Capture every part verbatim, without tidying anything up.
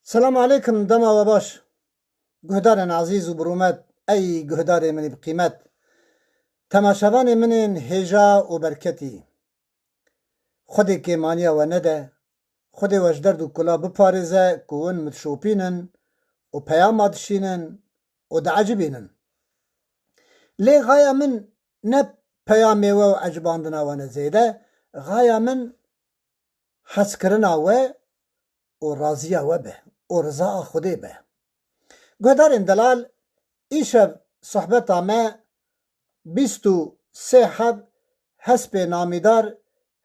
Selam aleykum, dema we baş. Guhdarên ezîz û bi rûmet, ey guhdarê min ê bi qîmet. Temaşevanê min ên hêja û berketî. Xwedê kêmaniya we nede, Xwedê we ji derd û kula biparêze ku hûn mitşopînin û peyama dişînin û diecibînin. Lê xaya min ne peyamê we û ecibandina we ne zêde, xaya min hezkirina we û raziya we be û rizaa Xwedê be. Guhdarên delal, îşev sohbeta me bîst û sê heb hespê namîdar,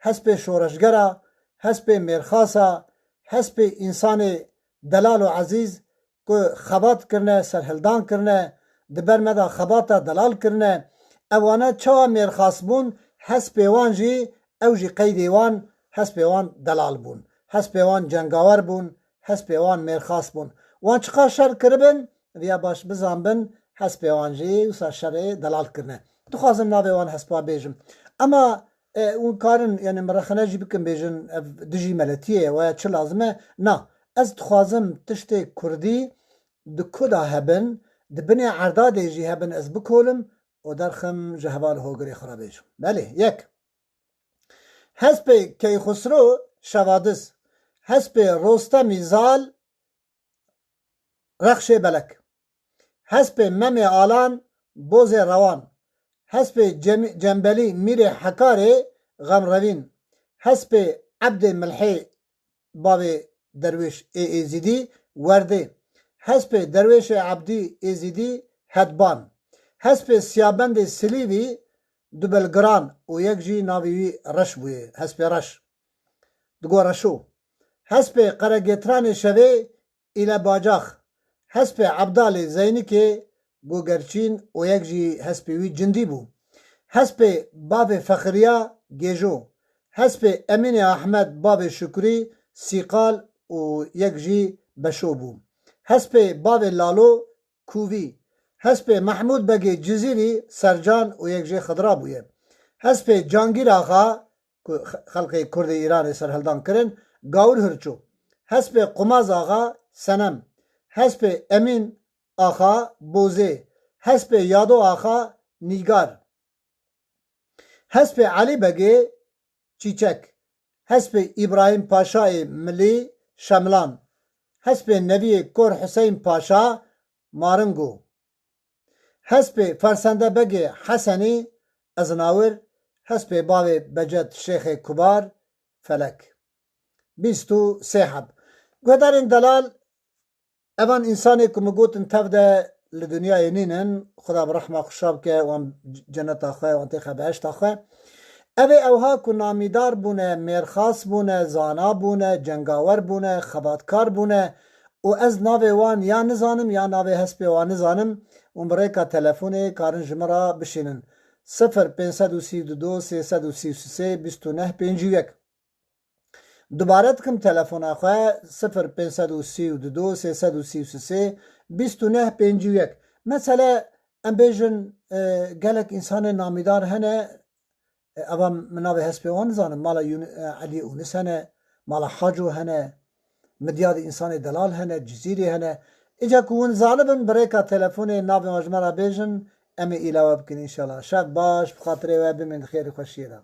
hespê şoreşgera, hespê mêrxasa, hespê însanê delal û ezîz ku xebat kirine, serhildan kirine, di ber me de xebata delal kirine. Ewana çawa mêrxas bûn, hespê wan jî, ew jî qeydê wan, hespê wan delal bûn. Hespê wan cengawer bûn, hespê wan mêrxas bûn. Wan çiqas şer kiribin, viya baş bizanbin, hespê wan jî wisa şerê delal kirine. Dixwazim navê wan hespa bêjim. Ema, e, hûn karin, yani, min rexne jî bikin bêjin, ev dijî meletiyê ye, waya çi lazim e? Na, ez dixwazim tiştê kurdî di ku de hebin, di binê erdadê jî hebin, ez bikolim û derxim ji heval hogirê xwe re bêjim. Belê, yek. Hespê Keyxusro Şevadiz, hespê Rostemî Zal, Rexşê Belek. Hespê Memê Alan, Bozê Rewan. Hespê Cem-, Cembelî Mîrê Hekarê, Xemrevîn. Hespê Ebdê Milhê, bavê Derwêş ê Êzîdî, Werdê. Hespê Derwêşê Ebdî Êzîdî, Hedban. Hespê Siyabendê Silîvî, Dubelgiran û yek jî navê wî Reş bûye, Hespê Reş. Digo Reşo. Hespê Qeregêtranê Şevê, Île Bacax. Hespê Ebdalê Zeynikê, Gogerçîn û yek jî hespê wî Cindî bû. Hespê bavê Fexiriya, Gêjo. Hespê Emînê Ahmed, bavê Şukrî, Sîqal û yek jî Beşo bû. Hespê bavê Lalo, Kûvî. Hespê Mehmûd Begê Cizîrî, Sercan û yek jê Xidra bûye. Hespê Cangîr Axa, ku xe-, xelkê Kurdê Îranê serhildan kirin, Gawir Hirço. Hespê Qumaz Axa, Senem. Hespê Emîn Axa, Bozê. Hespê Yado Axa, Nîgar. Hespê Elî Begê, Çîçek. Hespê Îbrahîm Paşayê Milî, Şemlan. Hespê Neviyê Kor Huseyn Paşa, Maringo. Hespê Fersende Begê Hesenî, Ezinawir. Hespê bavê Becet Şêxê Kubar, Felek. Bîst û sê heb. Guhdarên delal, evan însanê ku min gotin tev de li dinyayê nînin, Xuda bi rehma xwe şa bike, wan ceneta xwe, wan têxe behişta xwe. Ev ê ewha ku namîdar bûne, mêrxas bûne, zana bûne, cengawer bûne, xebatkar bûne û ez navê wan ya nizanim ya navê hespê wan nizanim, hûn bi rêka telefonê karin ji min re bişînin. Sifir pênc sed û sî û du, sê sed û sî û sê, bîst û neh, pêncî û yek. Dubare dikim telefona xwe, sifir pênc sed û sî û du, sê sed û sî û sê, bîst û neh, pêncî û yek. Mesele, em bêjin, e, gelek însanên namîdar hene, e, eva min navê hespê wan nizanim, mala Yûn-, e, Elî Ûnis hene, mala Haco hene, midyadê însanê delal hene, Cizîrê hene. Îca ku hûn zanibin, bi rêka telefonê navê wan ji me re bêjin, em ê îlawe bikin înşallah. Şev baş, bi xatirê we bimîn di xêr û xweşiyê de.